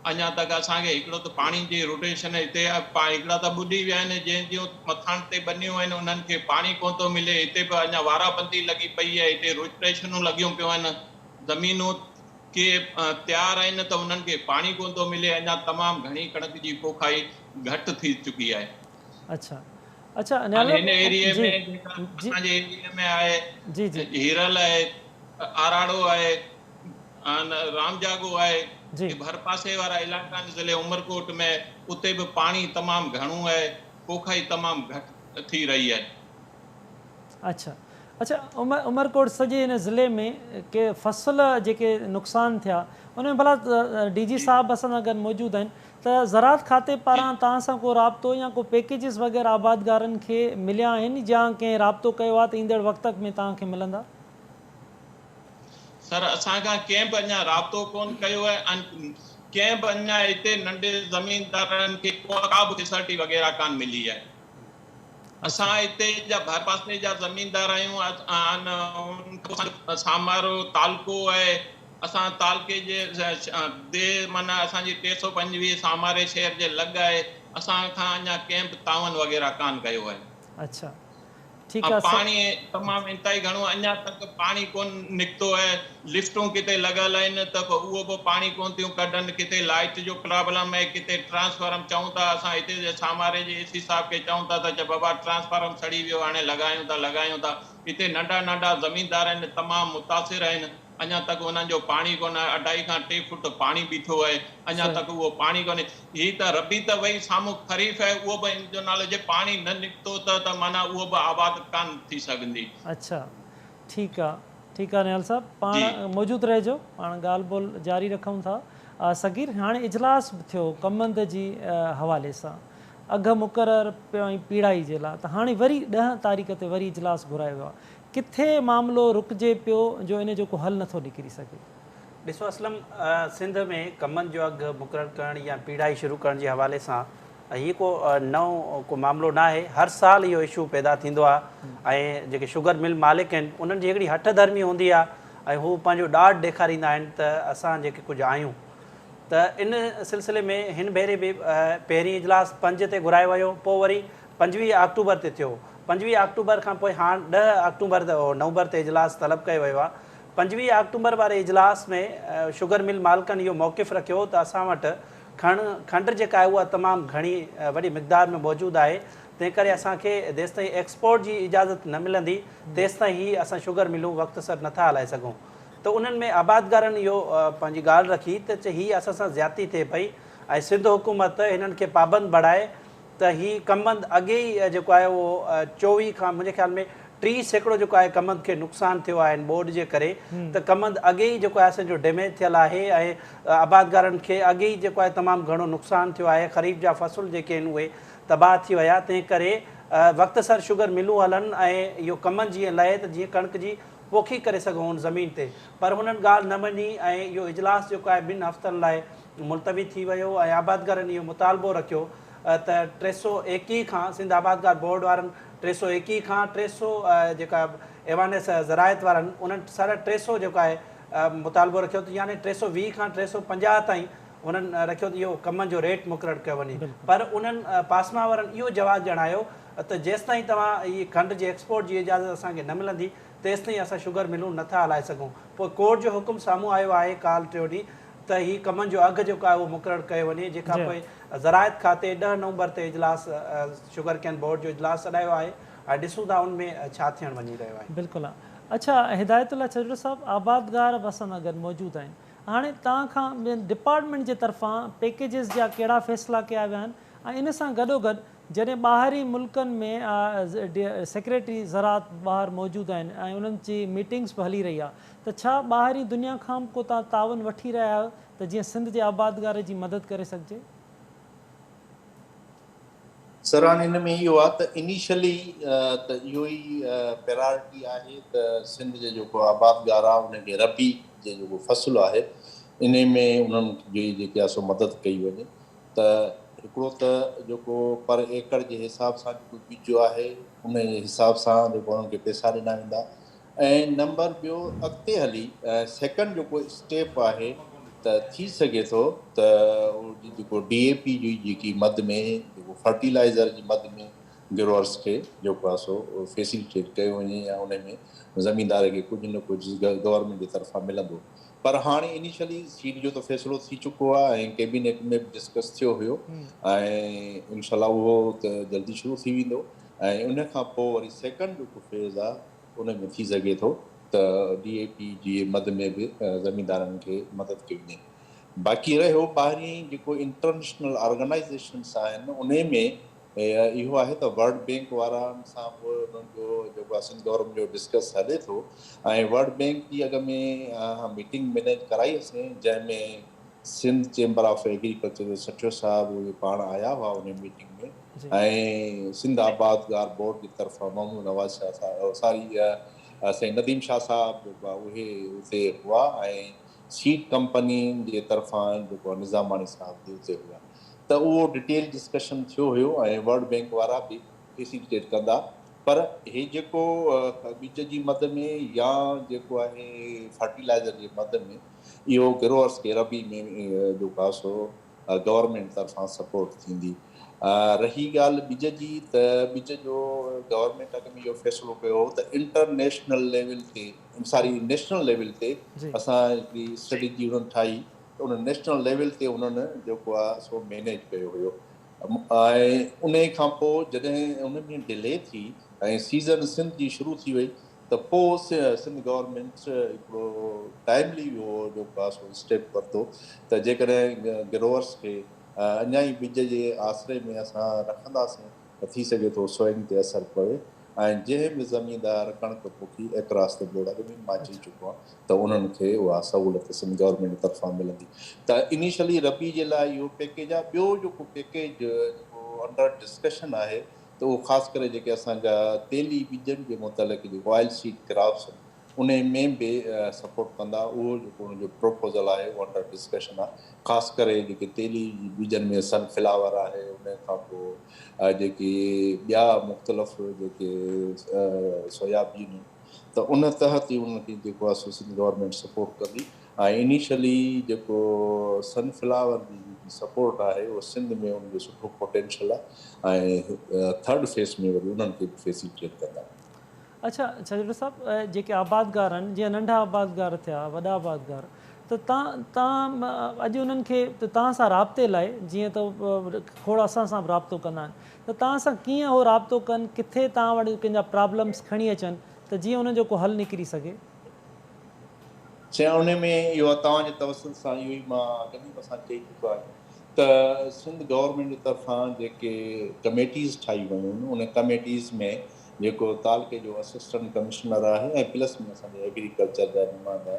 اڃا تڪ اسان کي هڪڙو ته پاڻي جي روٽيشن هتي هڪڙا ته ٻڏي ويا آهن جنهن جون مٿان تي ٻنيون آهن انهن کي پاڻي ڪونه ٿو ملي هتي به اڃا وارا بندي لڳي پئي آهي هتي روٽيشنون لڳيون پيون آهن زمينون ڪي تيار آهن ته انهن کي پاڻي ڪونه ٿو ملي اڃا تمام گهڻي ڪڻڪ جي پوکائي گهٽ ٿي چڪي آهي. اڇا اڇا هن ايريي ۾ جيڪا اسان جي ايريي ۾ آهي هيرل آهي آراڙو آهي رام جاڳو آهي جي ڀرپاسي وارا علائقا آهن ضلعي عمرڪوٽ ۾ اتي به پاڻي تمام گهڻو آهي پوکائي تمام گهٽ ٿي رهي آهي. اڇا اڇا عمرڪوٽ سڄي هن ضلعي ۾ ڪي فصل جيڪي نقصان ٿيا ان ۾ ڀلا ڊي جي صاحب اسان سان گڏ موجود آهن ته زراعت کاتي پاران توهان سان ڪو رابطو يا ڪو پيڪيجز وغيره آبادگارن کي مليا آهن يا ڪنهن رابطو ڪيو آهي ته ايندڙ وقت ۾ توهان کي ملندا؟ سر اسان کان ڪنهن به اڃا رابطو ڪون ڪيو آهي ۽ ڪنهن به اڃا هتي ننڍي زميندارن کي ڪا به فيسلٽي وغيره ڪان ملي آهي. اسان هتي جا ڀرپاسي جا زميندار آهيون سامارو تعلقو آهي اسان تعلقي جي ديهه معنيٰ اسان جي 325 ساماري شهر جي لڳ آهي اسان کان اڃا ڪنهن به تعاون وغيره ڪان ڪيو آهي. اڇا ٺيڪ آ. پاڻي تمام انتهائي گهڻو اڃا تڪ پاڻي ڪون نڪتو آهي لفٽون ڪٿي لڳل آهن ته به اهو به پاڻي ڪون ٿيون ڪڍن ڪٿي لائٽ جو پرابلم آهي ڪٿي ٽرانسفارم چئون ٿا اسان هتي جي ساماري جي اي سي صاحب کي چئون ٿا ته بابا ٽرانسفارم سڙي ويو هاڻي لڳايون ٿا لڳايون ٿا هتي ننڍا ننڍا زميندار آهن تمام متاثر آهن اڃا تڪ انهن جو پاڻي ڪونه آهي اڍائي کان ٽي فوٽ پاڻي بيٺو آهي اڃا تڪ اهو پاڻي ڪونهي هي ته ربيع ته وئي سامهون خريف آهي اهو به ان جو نالو جي پاڻي نه نڪتو ته ته معنيٰ اهو به آباد ڪانه ٿي سگهندي. اڇا ٺيڪ آ ٺيڪ آ نهال صاحب پاڻ موجود رهجو پاڻ ڳالهه ٻولهه جاري رکون ٿا صغير هاڻي اجلاس به ٿيو ڪمند جي حوالي سان اگهه مقرر ۽ پيڙائي جي لا ته هاڻي وري 10 تاريخ تي وري اجلاس گهرايو ويو آ ڪٿي معاملو رڪجي پيو جو ان جو ڪو حل نٿو نڪري سگهي. ڏسو اسلم سنڌ ۾ ڪمند جو اگهه مقرر ڪرڻ يا پيڙائي شروع ڪرڻ جي حوالي سان هي ڪو نئون ڪو معاملو ناهي هر سال اهو اشو پيدا ٿيندو آهي ۽ جيڪي شگر مل مالڪ آهن انهن جي هڪڙي هٺ ڌرمي هوندي آهي ۽ هو پنهنجو ڏاڍ ڏيکاريندا آهن ته اسان جيڪي ڪجهه آهيون ته ان سلسلي ۾ هن ڀيري به پهرين اجلاس 5 تي گهرايو ويو پوء وري 25 آڪٽوبر تي ٿيو. 25 آڪٽوبر کان پوء هاڻ 10 آڪٽوبر نومبر تي اجلاس طلب ڪيو ويو آهي. 25 آڪٽوبر واري اجلاس ۾ شگر مل مالڪن اهو موقف رکيو ته اسان وٽ کڻ کنڊ جيڪا آهي اها تمام گهڻي وڏي مقدار ۾ موجود آهي تنهن ڪري اسان کي جيستائين ايڪسپورٽ جي اجازت نه ملندي تيستائين هي اسان شگر ملون وقت سر نٿا هلائي سگهون ته انهن ۾ آبادگارن اهو پنهنجي ڳالهه رکي ته هي اسان سان زيادتي ٿئي پئي ۽ سنڌ حڪومت هنن کي پابند بڻائي ته هي ڪمند اڳي ئي جيڪو آهي اهو 24 کان منهنجي خيال ۾ 30% جيڪو آهي ڪمند کي نقصان ٿيو آهي هن ٻوڏ جي ڪري ته ڪمند اڳي ئي جيڪو آهي اسان جو ڊيميج ٿيل آهي ۽ آبادگارن کي اڳي ئي جيڪو آهي تمام گهڻو نقصان ٿيو آهي خريف جا فصل جيڪي آهن اهي تباهه ٿي ويا تنهن ڪري وقت سر شگر ملون هلن ۽ اهو ڪمند جيئن لهي ته جيئن ڪڻڪ جي پوکي ڪري سگهون ان زمين تي پر هنن ڳالهه نه مڃي ۽ اهو اجلاس جيڪو آهي 2 هفتن لاء ملتوي ٿي ويو ۽ آبادگارن اهو مطالبو رکيو ته 321 کان سنڌ آبادگار بورڊ وارن 321 کان 300 جيڪا ايوان زراعت وارن انهن 350 جيڪو آهي مطالبو رکيو ته يعني 320 کان 350 تائين انهن رکيو ته اهو ڪمن جو ريٽ مقرر ڪيو وڃي پر انهن پاسما وارن اهو جواز ڄاڻايو ته جيستائين توهان هي کنڊ جي ايڪسپورٽ جي اجازت اسان کي نه ملندي تيستائين اسان شگر ملون نٿا هلائي سگهون پوء ڪورٽ جو حڪم سامهون آيو آهي ڪالهه ٽيون ڏينهن ته هي ڪمن جو اگهه جيڪو آهي اهو مقرر ڪيو وڃي جنهن کان پوء زراعت کاتي 10 نومبر تي اجلاس شگر ڪين بورڊ جو اجلاس سڏايو آهي ۽ ڏسون ٿا ان ۾ ڇا ٿيڻ وڃي رهيو آهي. بلڪل اڇا هدايت الله ڇڄڙو صاحب آبادگار به اسان سان گڏ موجود آهن هاڻي توهان کان ڊپارٽمينٽ جي طرفان پيڪيجز جا ڪهڙا فيصلا ڪيا ويا آهن ۽ ان سان گڏوگڏ جڏهن ٻاهرين ملڪن ۾ سيڪريٽري زراعت ٻاهر موجود آهن ۽ انهن جي ميٽنگز به هلي رهي آهي ته ڇا ٻاهرين دنيا کان به ڪو توهان تعاون وٺي رهيا آهيو ته جيئن سنڌ جي آبادگار جي مدد ڪري سگهجي؟ سر هاڻي ان ۾ اهو آهي ته انيشلي ته اهو ئي پريارٽي آهي ته سنڌ جي جيڪو آبادگار آهي ان کي ربيع جي جيڪو فصل آهي انهي ۾ انهن جي جيڪي آهي سو مدد ڪئي وڃي ته هڪڙو ته جيڪو پر ايڪڙ جي حساب سان جيڪو ٻج آهي ان جي حساب سان جيڪو انهن کي پئسا ڏنا ويندا ۽ نمبر ٻيو اڳتي هلي سيڪنڊ جيڪو اسٽيپ آهي ته ٿي سگهي ٿو ته جيڪو ڊي اي پي جي جيڪي مد ۾ جيڪو فرٽيلائزر جي مد ۾ گروئرس کي جيڪو آهي سو فيسليٽيٽ ڪيو وڃي يا ان ۾ زميندار کي ڪجهه نه ڪجهه گورنمينٽ جي طرفان ملندو پر هاڻي انيشلي سيڊ جو ته فيصلو ٿي چڪو آهي ۽ ڪيبينيٽ ۾ به ڊسڪس ٿيو هيو ۽ انشاء الله اهو ته جلدي شروع ٿي ويندو ۽ ان کان پوء وري سيڪنڊ جيڪو فيز آهي ان ۾ ٿي سگهي ٿو ته ڊي اي پي جي مد ۾ به زميندارن کي مدد ڪئي وڃي باقي رهيو ٻاهرين جيڪو انٽرنيشنل آرگنائيزيشنس آهن انهي ۾ اهو آهي ته ورلڊ بينڪ وارن سان به انهن جو جيڪو آهي سنڌ گورنمينٽ جو ڊسڪس هلي ٿو ۽ ورلڊ بينڪ جي اڳ ۾ ميٽنگ مينيج ڪرائي هئسين جنهن ۾ سنڌ چيمبر آف ايگريڪلچر جو سٺيو صاحب اهي پاڻ آيا هئا ان ميٽنگ ۾ ۽ سنڌ آبادگار بورڊ جي طرفان محمد نواز شاهه صاحب ساري سائين نديم شاهه صاحب جيڪو آهي اهي اتي هئا ۽ سيڊ ڪمپني جي طرفان جيڪو آهي نظاماڻي صاحب به اتي هئا ته اهو ڊيٽيل ڊسڪشن ٿيو هيو ۽ ورلڊ بينڪ وارا به فيسيليٽيٽ ڪندا پر هي جيڪو ٻج جي مد ۾ يا جيڪو آهي فرٽيلائزر جي مد ۾ اهو گروئرس کي ربيع ۾ جيڪو آهي سو گورنمينٽ طرفان سپورٽ ٿيندي. رهي ڳالهه ٻج جي ته ٻج جو گورنمينٽ اڳ ۾ اهو فيصلو ڪيو هو ته انٽرنيشنل ليول تي ساري نيشنل ليول تي اسان هڪڙي اسٽريٽجي انهن ٺاهي ته ان نيشنل ليول تي انهن جيڪو آهي سو مينيج ڪيو هيو ۽ انهي کان پوء جڏهن ان ۾ ڊلي ٿي ۽ سيزن سنڌ جي شروع ٿي وئي ته پوء سنڌ گورنمينٽ هڪڙو ٽائملي اهو جيڪو آهي سو اسٽيپ ورتو ته جيڪڏهن گروئرس کي اڃا ئي ٻج جي آسري ۾ اسان رکنداسين ته ٿي سگهي ٿو سوئنگ تي اثر پوي ۽ جنهن به زميندار ڪڻڪ پوکي اڪراس the board اڳ ۾ مان چئي چڪو آهيان ته انهن کي اها سهولت سنڌ گورنمينٽ طرفان ملندي ته انيشلي ربيع جي لاء اهو پيڪيج آهي ٻيو جيڪو پيڪيج جيڪو انڊر ڊسڪشن آهي ته اهو خاص ڪري جيڪي اسان جا تيلي ٻجن جي متعلق جيڪو آئل سيڊ ڪراپس آهن انهي ۾ به سپورٽ ڪندا اهو جيڪو ان جو پروپوزل آهي اهو انڊر ڊسڪشن آهي خاص ڪري جيڪي تيلي ٻجن ۾ سن فلاور آهي انهي کان پوء جيڪي ٻيا مختلف جيڪي سويابين ته ان تحت ئي انهن کي جيڪو آهي سو سنڌ گورنمينٽ سپورٽ ڪندي ۽ انيشلي جيڪو سن فلاور جي جيڪي سپورٽ آهي اهو سنڌ ۾ ان جو سٺو پوٽينشل آهي ۽ ٿرڊ فيس ۾ وري انهن کي به فيسيلٽيٽ ڪندا. اڇا ڇڄڙو صاحب جيڪي آبادگار آهن جيئن ننڍا آبادگار ٿيا وڏا آبادگار ته تان تان اڄ انهن کي تان سان رابطي لاء جيئن ته کوڙ اسان سان به رابطو ڪندا آهن ته تان سان ڪيئن هو رابطو ڪن ڪٿي تان وٽ ڪنهن جا پرابلمس کڻي اچن ته جيئن انهن جو ڪو حل نڪري سگهي. سائين انهي ۾ اهو توهان جي توسط سان اهو ئي مان اڳ ۾ به اسان چئي چڪا آهيون ته سنڌ گورنمينٽ جي طرفان جيڪي ڪميٽيز ٺاهي ويون آهن انهي ڪميٽيز ۾ جيڪو تعلقي جو اسسٽنٽ ڪمشنر آهي ۽ پلس ۾ اسان جا ايگريڪلچر جا نمائندا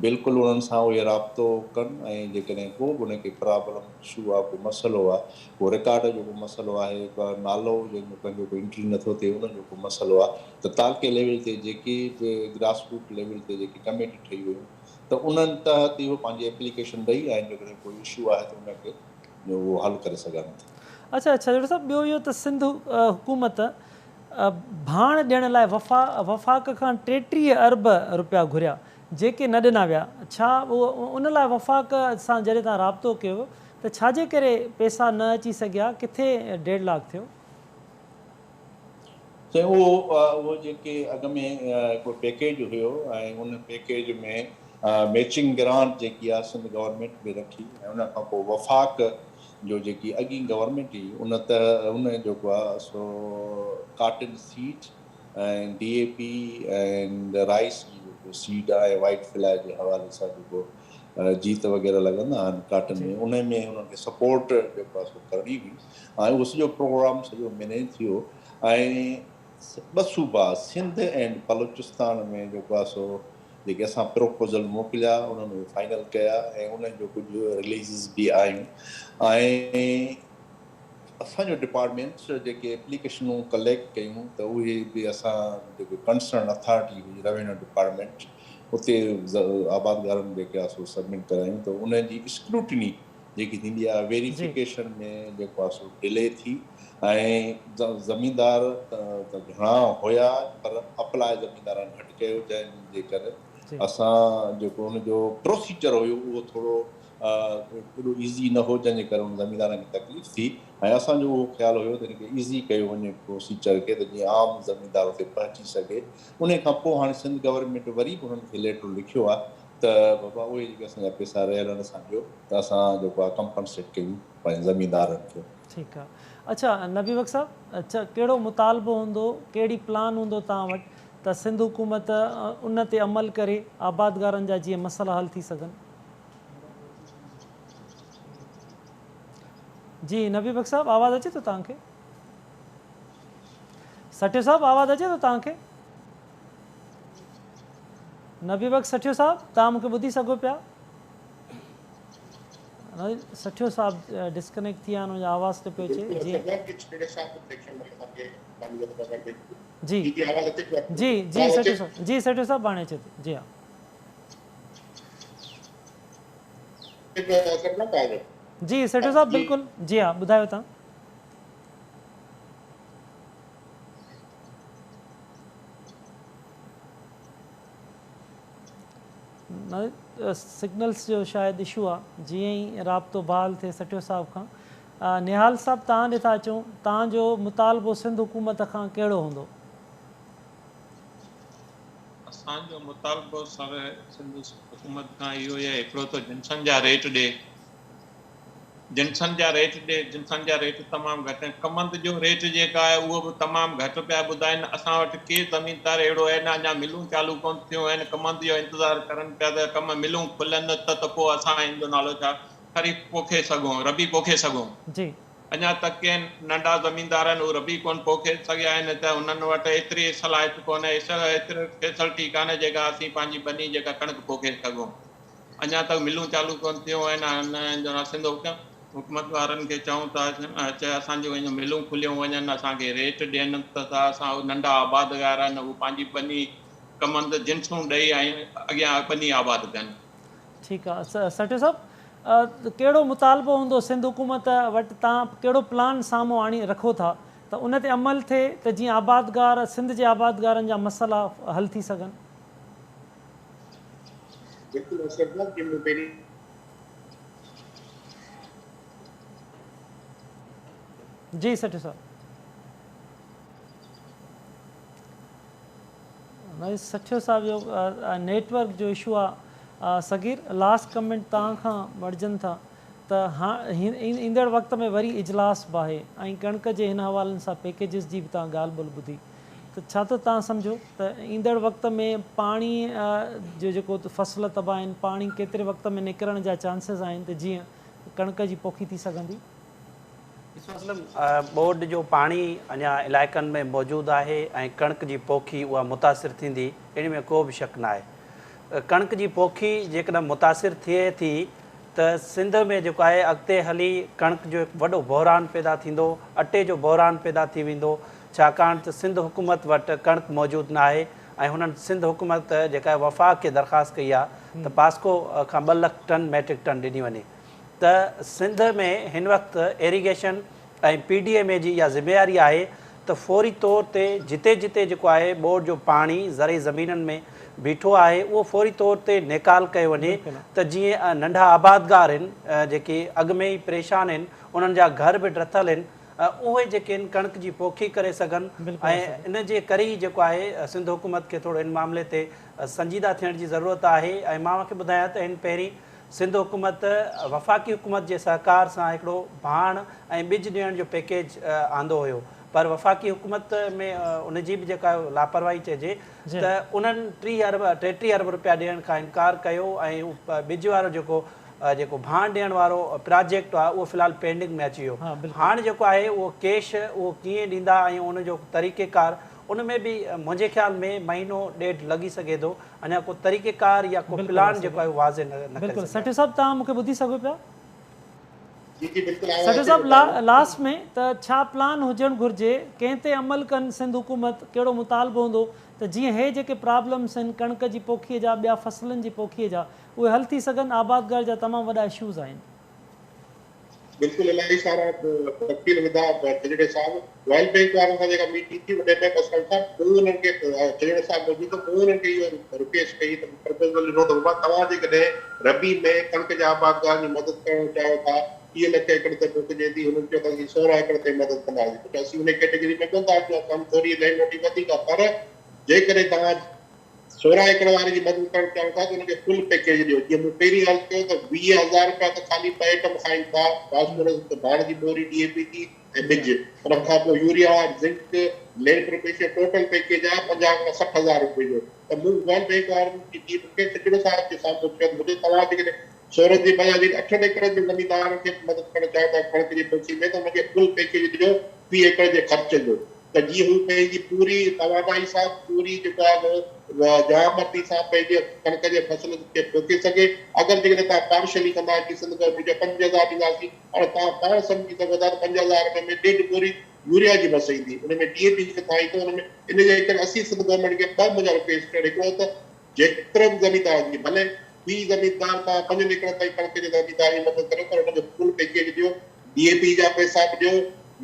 بلڪل انهن سان اهي رابطو ڪن ۽ جيڪڏهن ڪو به انهن کي پرابلم اشو آهي ڪو مسئلو آهي ڪو رڪارڊ جو ڪو مسئلو آهي ڪو نالو جنهن جو ڪنهن جو ڪو انٽري نٿو ٿئي انهن جو ڪو مسئلو آهي ته تعلقي ليول تي جيڪي به گراس روٽ ليول تي جيڪي ڪميٽي ٺهي ويون ته انهن تحت اهو پنهنجي ايپليڪيشن ڏئي ۽ جيڪڏهن ڪو اشو آهي ته ان کي اهو حل ڪري سگهن ٿا. اڇا ڇڄڙو صاحب ٻيو اهو ته سنڌ حڪومت ڀاڻ ڏيڻ لاء وفاق کان 33 ارب رپيا گهريا جيڪي نه ڏنا ويا ڇا ان لاء وفاق سان جڏهن توهان رابطو ڪيو ته ڇا جي ڪري پيسا نه اچي سگهيا ڪٿي ڊيڊ لاڪ ٿيو؟ سائين اهو اهو جيڪي اڳ ۾ هڪڙو پيڪيج هيو ۽ ان پيڪيج ۾ ميچنگ گرانٽ جيڪي آهي سنڌ گورنمينٽ به رکي ۽ ان کان پوء وفاق جو جيڪي اڳين گورنمينٽ هئي ان ته ان جيڪو آهي سو cotton seed ۽ D A P ۽ rice جي جيڪو سيڊ آهي ۽ وائيٽ فلائي جي حوالي سان جيڪو جيت وغيره لڳندا آهن ڪاٽن ۾ انهي ۾ انهن کي سپورٽ جيڪو آهي سو ڪرڻي هئي ۽ اهو سڄو پروگرام سڄو مينيج ٿيو ۽ ٻه صوبا سنڌ اينڊ بلوچستان ۾ جيڪو آهي سو جيڪي اسان پروپوزل موڪليا انهن اهي فائنل ڪيا ۽ انهن جو ڪجهه رليزز به آيون ۽ اسان جو ڊپارٽمينٽ جيڪي ايپليڪيشنون ڪليڪٽ ڪيون ته اهي به اسان جيڪو ڪنسرن اٿارٽي هئي روينيو ڊپارٽمينٽ اتي آبادگارن جيڪي آهي سو سبمٽ ڪرايون ته انهن جي اسڪروٽني جيڪي ٿيندي آهي ويريفڪيشن ۾ جيڪو آهي سو ڊلي ٿي ۽ زميندار ته گهڻا هيا پر اپلاء زميندارن گهٽ ڪيو جنهن جي ڪري اسان جيڪو ان جو پروسيجر هيو اهو ٿورو ايڏو ايزي نه هو جنهن جي ڪري ان زميندارن کي تڪليف ٿي ۽ اسان جو اهو خيال هيو ته ان کي ايزي ڪيو وڃي پروسيجر کي ته جيئن عام زميندار اتي پهچي سگهي انهي کان پوء هاڻي سنڌ گورنمينٽ وري به انهن کي ليٽر لکيو آهي ته بابا اهي جيڪي اسان جا پيسا رهيل آهن اسان ڏيو ته اسان جيڪو آهي ڪمپنسيٽ ڪيون پنهنجي زميندارن کي. ٺيڪ آ اڇا نبي بخش صاحب اڇا ڪهڙو مطالبو هوندو ڪهڙي پلان هوندو توهان وٽ ته سنڌ حڪومت ان تي عمل ڪري آبادگارن جا جيئن مسئلا حل ٿي سگهن. جي نبي بخش صاحب آواز اچي ٿو توهان کي. سٺيو صاحب آواز اچي ٿو توهان کي؟ نبي بخش سٺيو صاحب توهان مون کي ٻڌي سگهو پيا؟ سٺيو صاحب ڊسڪنيڪٽ ٿي ويا آهن ان جو آواز نه پيو اچي جي جي جي جي سٺيو صاحب جي سٺيو صاحب هاڻي اچي ٿو جي ها جي سٺيو صاحب بلڪل جي ها ٻڌايو توهان. سگنلز جو شايد اشو آ جيئن ئي رابطو بحال ٿئي سٺيو صاحب کان نهال صاحب توهان ڏي ٿا اچون توهان جو مطالبو سنڌ حڪومت کان ڪهڙو هوندو؟ اسان جو مطالبو سر سنڌ حڪومت کان اهو ئي آهي هڪڙو ته جنسن جا ريٽ ڏي جنسن جا ريٽ ڏي جنسن جا ريٽ تمام گهٽ آهن ڪمند جو ريٽ جيڪا آهي اهو به تمام گهٽ پيا ٻڌائن اسان وٽ ڪي زميندار اهڙو آهي نه اڃا ملون چالو ڪون ٿيون آهن ڪمند جو انتظار ڪرن پيا ته ڪم ملون کلن ته ته پوء اسان ان جو نالو ڇا خريف پوکي سگهون ربيع پوکي سگهون جي. اڃا ته ڪي ننڍا زميندار آهن اهي ربيع ڪون پوکي سگهيا آهن ته انهن وٽ ايتري صلاحيت ڪونهي ايتري فيسلٽي ڪانهي جيڪا اسين پنهنجي ٻني جيڪا ڪڻڪ پوکي سگهون. اڃا تڪ ملون چالو ڪونه ٿيون آهن هن سنڌ حڪومت وارن کي چئون ٿا ته اسان جون اهي ملون کليون وڃن اسان کي ريٽ ڏين ته اسان ننڍا آبادگار آهن هو پنهنجي ٻني ڪمند جنسون ڏئي ۽ اڳيان ٻني آباد ڪن. ٺيڪ آ سٺيو صاحب ڪهڙو مطالبو هوندو سنڌ حڪومت وٽ تان ڪهڙو پلان سامهون آڻي رکو ٿا ته ان تي عمل ٿئي ته جيئن آبادگار سنڌ جي آبادگارن جا مسئلا حل ٿي سگهن. بلڪل اسد صاحب جي مون پهرين جي سٺيو صاحب سٺيو صاحب جو نيٽ ورڪ جو اشو آ صغير لاسٽ ڪمينٽ توهان کان وٺجن ٿا ته ايندڙ وقت ۾ وري اجلاس به آهي ۽ ڪڻڪ جي هن حوالن سان پيڪيجز جي به توهان ڳالهه ٻولهه ٻڌي ته ڇا ٿو توهان سمجهو ته ايندڙ وقت ۾ پاڻي جو جيڪو فصل تباهه آهن پاڻي ڪيتري وقت ۾ نڪرڻ جا چانسز آهن ته جيئن ڪڻڪ جي پوکي ٿي سگهندي؟ ڏسو اسلم ٻوڏ جو پاڻي اڃا علائقن ۾ موجود آهي ۽ ڪڻڪ جي پوکي اها متاثر ٿيندي ان ۾ ڪو به شڪ ناهي ڪڻڪ جي پوکي جيڪڏهن متاثر ٿئي ٿي ته سنڌ ۾ جيڪو آهي اڳتي هلي ڪڻڪ جو هڪ وڏو بحران پيدا ٿيندو اٽي جو بحران پيدا ٿي ويندو ڇاڪاڻ ته سنڌ حڪومت وٽ ڪڻڪ موجود ناهي ۽ هنن سنڌ حڪومت جيڪا آهي وفاق کي درخواست ڪئي آهي ته پاسڪو کان ٻه لک ٽن ميٽرڪ ٽن ڏني وڃي ته سنڌ ۾ هن وقت irrigation ۽ P D M A جي اها ذميواري آهي ته فوري طور تي جتي جتي جيڪو آهي ٻوڏ جو پاڻي زرعي زمينن ۾ بيٺو آهي اهو فوري طور تي نيڪال ڪيو وڃي ته جيئن ننڍا آبادگار آهن جيڪي اڳ ۾ ئي پريشان آهن انهن جا گهر به ڊٿل آهن اهي جيڪي آهن ڪڻڪ جي پوکي ڪري سگهن ۽ ان جي ڪري ئي جيڪو آهي سنڌ حڪومت کي ٿورو ان معاملي تي سنجيده ٿيڻ جي ضرورت آهي ۽ مان اوهان کي ٻڌايان ته هن پهرين سنڌ حڪومت وفاقي حڪومت جي سهڪار سان هڪڙو ڀاڻ ۽ ٻج ڏيڻ جو پيڪيج آندو هيو پر وفاقي حڪومت ۾ ان جي به جيڪا لاپرواهي چئجي ته انهن 30 ارب 33 ارب روپيا ڏيڻ کان انڪار ڪيو ۽ ٻج وارو جيڪو جيڪو ڀاڻ ڏيڻ وارو پراجيڪٽ آهي اهو في الحال پينڊنگ ۾ اچي ويو هاڻ جيڪو آهي اهو ڪيش اهو ڪيئن ڏيندا ۽ ان جو طريقيڪار ان ۾ به منهنجي خيال ۾ مهينو ڏيڍ لڳي سگهي ٿو اڃا ڪو طريقيڪار يا ڪو پلان جيڪو آهي اهو واضح نه ڪري بلڪل سٺيو صاحب توهان مون کي ٻڌي سگهو پيا؟ جي جي بلڪل آواز سٺيو صاحب لاسٽ ۾ ته ڇا پلان هجڻ گهرجي ڪنهن تي عمل ڪن سنڌ حڪومت ڪهڙو مطالبو هوندو ته جيئن هي جيڪي پرابلمس آهن ڪڻڪ جي پوکيء جا ٻيا فصلن جي پوکيء جا اهي حل ٿي سگهن آبادگار جا تمام وڏا اشوز آهن. بلڪل الاهي سارا تفصيل وڌا ڇڄڙي صاحب رائل بينڪ وارن سان جيڪا ميٽنگ ٿي وڏي ۾ اسلم صاحب مون انهن کي ڇڄڙي صاحب موجود هو مون انهن کي اهو رڪويسٽ ڪئي ته پرپوزل ڏنو ته بابا توهان جيڪڏهن ربيع ۾ ڪڻڪ جا آبادگارن جي مدد ڪرڻ چاهيو ٿا 30 لک ايڪڙ تي پوکجي ٿي هنن چيو ته اسين 16 ايڪڙ تي مدد ڪنداسين ڇو ته اسين انهي ڪيٽيگري ۾ ڪونه ٿا اچون اسان ٿوري لينڊ وٺي وڌيڪ آهي پر جيڪڏهن توهان 16 ايڪڙ واري جي مدد ڪرڻ چاهيو ٿا ته ان کي فل پيڪيج ڏيو جيئن مون پهرين عرض ڪيو ته 20,000 رپيا ته خالي ٻه آئٽم کائين ٿا فاسفورس ڀاڻ جي ٻوري ڊي اي پي جي ۽ ٻج ان کان پوء urea zinc land preparation total package آهي 50 کان 60 هزار رپئي جو ته مون ورلڊ بينڪ وارن جي ٽيم کي ڇڄڙو صاحب جي سامهون چيو ته هجي توهان جيڪڏهن 16 جي بجاء جيڪڏهن اٺن ايڪڙن جي زميندارن کي مدد ڪرڻ چاهيو ٿا ڪڻڪ جي پوکي ۾ ته ان کي فل پيڪيج ڏيو في ايڪڙ جي خرچ جو. ته جيئن هو پنهنجي پوري توانائي سان پوري جيڪو آهي سو جوانمردي سان پنهنجي ڪڻڪ جي فصل کي پوکي سگهي. اگر جيڪڏهن توهان پارشلي ڪندا ڪي سنڌ گورنمينٽ چيو 5000 ڏينداسين، هاڻي توهان پاڻ سمجهي سگهو ٿا ته 5000 رپين ۾ ڏيڍ ٻوري يوريا جي مس ايندي، ان ۾ ڊي اي پي ڪٿان ايندو، ان ۾ ان جي ڪري اسين سنڌ گورنمينٽ کي ٻه منهنجا رڪويسٽ آهن، هڪڙو ته جيترو به زميندار جي ڀلي في زميندار توهان پنجن ايڪڙن تائين ڪڻڪ جي زميندار جي مدد ڪريو پر ان کي فل پيڪيج ڏيو، ڊي اي پي جا پئسا به ڏيو،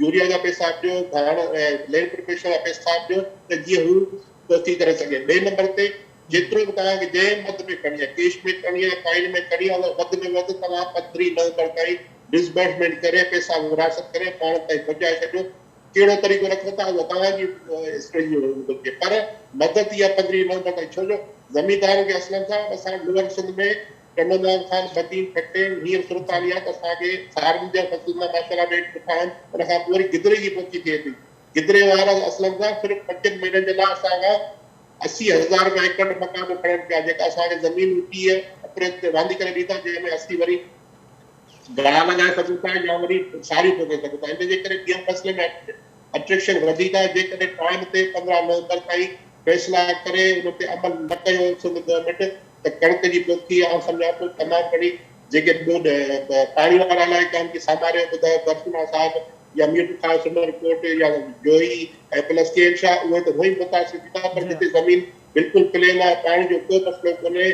يوريا جا پئسا به ڏيو، ڀاڻ ۽ لينڊ پريپريشن جا پئسا به ڏيو ته جيئن هو پوکي ڪري سگهي. ٻئي نمبر تي جيترو به توهان کي جنهن مد ۾ کڻي آهي، ڪيش ۾ کڻي آهي، ڪائن ۾ کڻي آهي، اها وڌ ۾ وڌ توهان 15 نومبر تائين ڊسبرسمينٽ ڪري پئسا ورهاست ڪري ماڻهن تائين پهچائي ڇڏيو. ڪهڙو طريقو رکو ٿا اهو توهان جي اسٽريٽجي هئڻ گهرجي پر مدد اها 15 نومبر تائين ڇو جو زميندارن کي اسلم صاحب اسان لوئر سنڌ ۾ ٽنڊو محمد خان بدين ٺٽي هينئر صورتحال اها آهي ته اسان کي سارين جا فصل مان ماشاء الله ريٽ سٺا آهن ان کان پوء وري گدري جي پوکي ٿئي ٿي گدري وارا اسلم صاحب صرف پنجن مهينن جي لاء اسان کان 80,000 رپيا ايڪڙ مقابلو کڻن پيا جيڪا اسان کي زمين 30 اپريل تي واندي ڪري ڏيندا جنهن ۾ اسين وري گاهه لڳائي سگهون ٿا يا وري ساريون پوکي سگهون ٿا ان جي ڪري ٻين فصلن ۾ اٽريڪشن وڌيڪ آهي جيڪڏهن ٽائيم تي 15 نومبر تائين فيصلا ڪري ان تي عمل نه ڪيو سنڌ گورنمينٽ ته ڪڻڪ جي پوکي آئون سمجهان ٿو تمام گهڻي جيڪي ٻوڏ پاڻي وارا علائقا آهن ڪي ساماريو ٻڌايو درسنا صاحب يا ميرپور خاص عمر ڪوٽ يا جوهي ۽ پلس ڪي اين شاهه اهي ته هونئن ئي متاثر ٿيندا پر جتي زمين بلڪل پلين آهي پاڻي جو ڪو مسئلو ڪونهي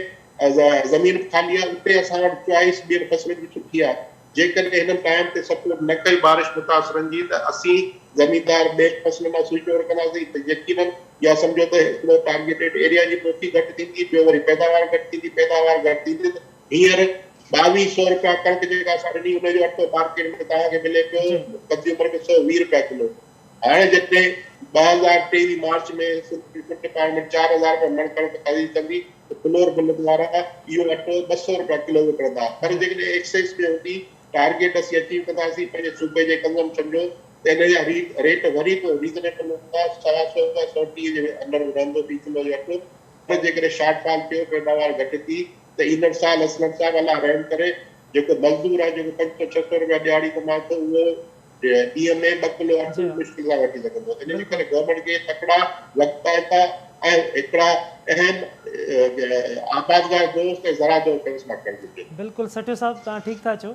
زمين به خالي آهي اتي اسان وٽ چوائس ٻين فصلن جي سٺي آهي جيڪڏهن هنن ٽائيم تي سپورٽ نه ڪئي بارش متاثرن جي ته اسين زميندار ٻين فصلن ڏانهن سوئچ اوور ڪنداسين ته يقينن يا سمجهو ته هڪڙو ٽارگيٽيڊ ايريا جي پوکي گهٽ ٿيندي ٻيو وري پيداوار گهٽ ٿيندي پيداوار گهٽ ٿيندي ته هينئر 2200 رپيا ڪڻڪ جيڪا اسان ڏني ان جو اٽو مارڪيٽ ۾ توهان کي ملي پيو ڪنزيومر کي 120 رپيا ڪلو هاڻي جڏهن 2023 مارچ ۾ سنڌ فوڊ ڊپارٽمينٽ 4000 رپيا مڻ ڪڻڪ خريد ڪندي ته فلور مل وارا اهو اٽو 200 رپيا ڪلو وڪڻندا پر جيڪڏهن ايڪسيس ۾ هوندي ٽارگيٽ اسين اچيو ڪنداسين پنهنجي صوبي جي ڪنزمپشن جو ته ان جا ريٽ وري به ريزنيبل هوندا 125 کان 130 جي اندر رهندو في ڪلو جو اٽو پر جيڪڏهن شارٽ فال ٿيو پيداوار گهٽ ٿي ته ايندڙ سال اسلم صاحب الله رحم ڪري جيڪو مزدور آهي جيڪو 500 600 رپيا ڏهاڙي ڪمائي ٿو اهو ڏينهن ۾ ٻه ڪلو اٽو به مشڪل سان وٺي سگهندو. ان جي ڪري گورنمينٽ کي تڪڙا وقتائتا ۽ هڪڙا اهم آبادگار دوست ۽ زراعت دوست فيصلا ڪرڻ گهرجن. بلڪل سٺيو صاحب توهان ٺيڪ ٿا چئو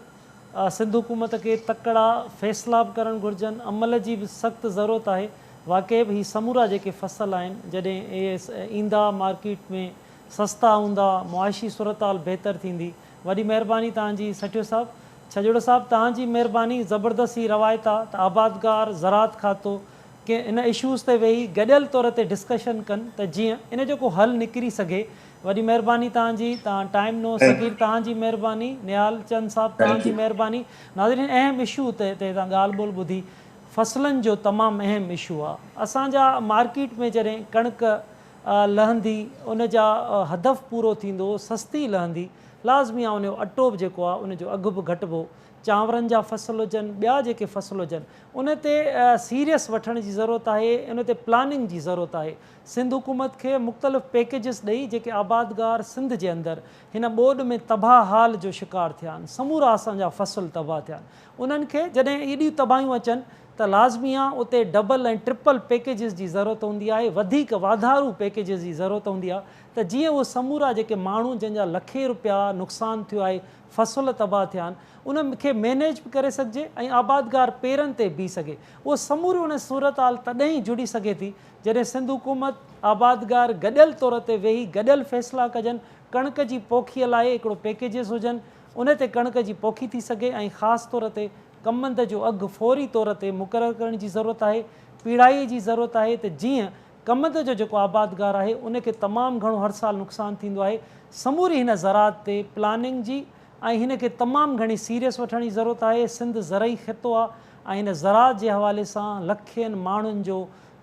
سنڌ حڪومت کي تڪڙا فيصلا به ڪرڻ گهرجن عمل جي به سخت ضرورت آهي واقعي به هي سمورا جيڪي فصل آهن جڏهن اهي ايندا مارڪيٽ ۾ سستا هوندا معاشي صورتحال بهتر ٿيندي وڏي مهرباني توهان جي سٺيو صاحب. ڇڄڙو صاحب توهان جي مهرباني زبردست هي روايت آ ته آبادگار زراعت کاتو ڪنهن ان اشوز تي ويهي گڏيل طور تي ڊسڪشن ڪن ته جيئن ان جو ڪو حل نڪري سگهي وڏي مهرباني توهان جي توهان ٽائيم ڏنو صغير توهان جي مهرباني نهال چند صاحب توهان جي مهرباني ناظرين اهم اشو تي توهان ڳالهه ٻولهه ٻڌي فصلن جو تمام اهم اشو آ اسان جا مارڪيٽ ۾ جڏهن ڪڻڪ لهندي ان جا هدف پورو ٿيندو سستي لهندي لازمي آ ان جو اٽو به جيڪو آ ان جو اگهه به گهٽبو چانورن جا فصل هجن ٻيا جيڪي فصل هجن ان تي سيريس وٺڻ جي ضرورت آهي ان تي پلاننگ جي ضرورت آهي سنڌ حڪومت کي مختلف پيڪيجز ڏئي جيڪي آبادگار سنڌ جي اندر هن ٻوڏ ۾ تباهه حال جو شڪار ٿيا آهن سمورا اسان جا فصل تباهه ٿيا آهن انهن کي جڏهن ايڏيون تباهيون اچن ته لازمي آ اتي ڊبل ۽ ٽرپل پيڪيجز جي ضرورت هوندي آهي، وڌيڪ واڌارو پيڪيجز جي ضرورت هوندي آ ته جيئن اهي سمورا جيڪي ماڻهو جن جا لکين روپيا نقصان ٿيو آهي، فصل تباهه ٿيا آهن، ان کي مينيج به ڪري سگهجي ۽ آبادگار پيرن تي بيهي سگهي. اهو سموري ان صورتحال تڏهن ئي جڙي سگهي ٿي جڏهن سنڌ حڪومت، آبادگار گڏيل طور تي ويهي گڏيل فيصلا ڪجن، ڪڻڪ جي پوکيء لاء هڪڙو پيڪيجز هجن، ان تي ڪڻڪ جي پوکي ٿي سگهي ۽ خاص طور تي ڪمند جو اگهه فوري طور تي مقرر ڪرڻ جي ضرورت آهي، پيڙهائي جي ضرورت آهي ته جيئن ڪمند جو جيڪو آبادگار آهي ان کي تمام گهڻو هر سال نقصان ٿيندو آهي، سموري هن زراعت تي پلاننگ جي ۽ هن کي تمام گهڻي سيريس وٺڻ جي ضرورت آهي، سنڌ زرعي خطو آهي ۽ هن زراعت جي حوالي سان لکين ماڻهن جو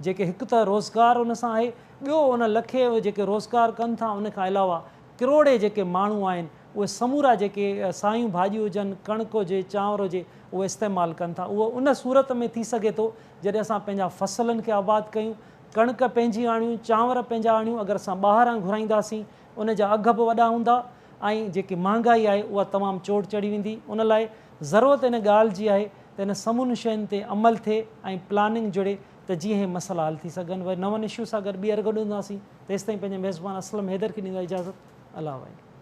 جيڪي هڪ ته روزگار ان سان آهي ٻيو ان لکين جيڪي روزگار ڪن ٿا ان کان علاوه ڪروڙين جيڪي ماڻهو آهن اهي سمورا جيڪي سايون ڀاڄيون هجن، ڪڻڪ هجي، چانور هجي، اهي استعمال ڪن ٿا. اهو ان صورت ۾ ٿي سگهي ٿو جڏهن اسان پنهنجا فصلن کي آباد ڪيون، ڪڻڪ پنهنجي آڻيون، چانور پنهنجا آڻيون، اگر اسان ٻاهران گهرائينداسين ان جا اگهه به وڏا هوندا ۽ جيڪي مهانگائي آهي اها تمام چوٽ چڙهي ويندي. ان لاء ضرورت ان ڳالهه جي آهي ته ان سمورين شين تي عمل ٿئي ۽ پلاننگ جڙي. ته جيئن هي مسئلا حل ٿي سگهن. وري نون اشو سان گڏ ٻيهر گڏ هونداسين، تيستائين پنهنجي ميزبان اسلم حيدر کي ڏيندا اجازت. الله واهي.